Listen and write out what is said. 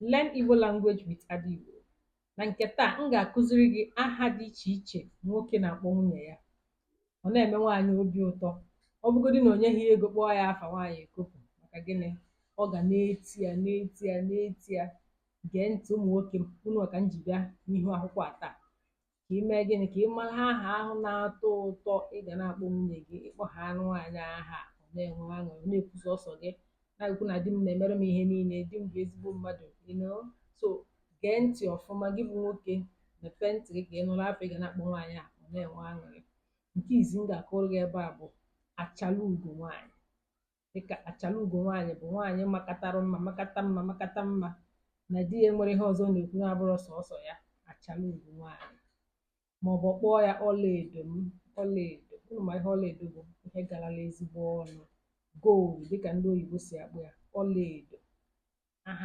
Learn Igbo language with Ada Igbo. Na nke taa, m ga-akụziri gị aha dị iche iche nwoke na-akpọ nwunye ya. Ọ na-eme nwaanyị obi ụtọ. Ọ bụgodị na o nyeghị ya ego kpọọ ya afa, nwaanyị ekopụ. Maka gịnị? Ọ ga na-eti ya, na-eti ya, na-eti ya. Gee ntị, ụmụ nwoke, unu ka m ji bịa n'ihu akwụkwọ a taa. Ka ị mee gịnị? Ka ị mara aha ahụ na-atọ ụtọ ị ga na-akpọ nwunye gị. Ịkpọ ha nwaanyị aha, ọ na-enwe aṅụrị, ọ na-ekwu sọsọ gị, na-ekwu na di m na-emere m ihe niile, di m bụ ezigbo mmadụ. So gee ntị ọfụma, gị bụ nwoke, mepee ntị gị ka ị nụrụ afa ị ga na-akpọ nwaanyị a, ọ na-enwe aṅụrị. Nke izi m ga-akọrọ gị ebe a bụ achala ugo nwaanyị. Dịka achala ugo nwaanyị bụ nwaanyị makatara mma, makata mma, makata mma, na di ya nwere ihe ọzọ ọ na-ekwu na-abụrụ sọsọ ya. Achala ugo nwaanyị, maọbụ kpọọ ya ọlaedo m. Ọlaedo, unu ma ihe ọlaedo bụ? Ihe garala ezigbo ọnụ, gold, dịka ndị oyibo si akpọ ya, ọlaedo. Aha.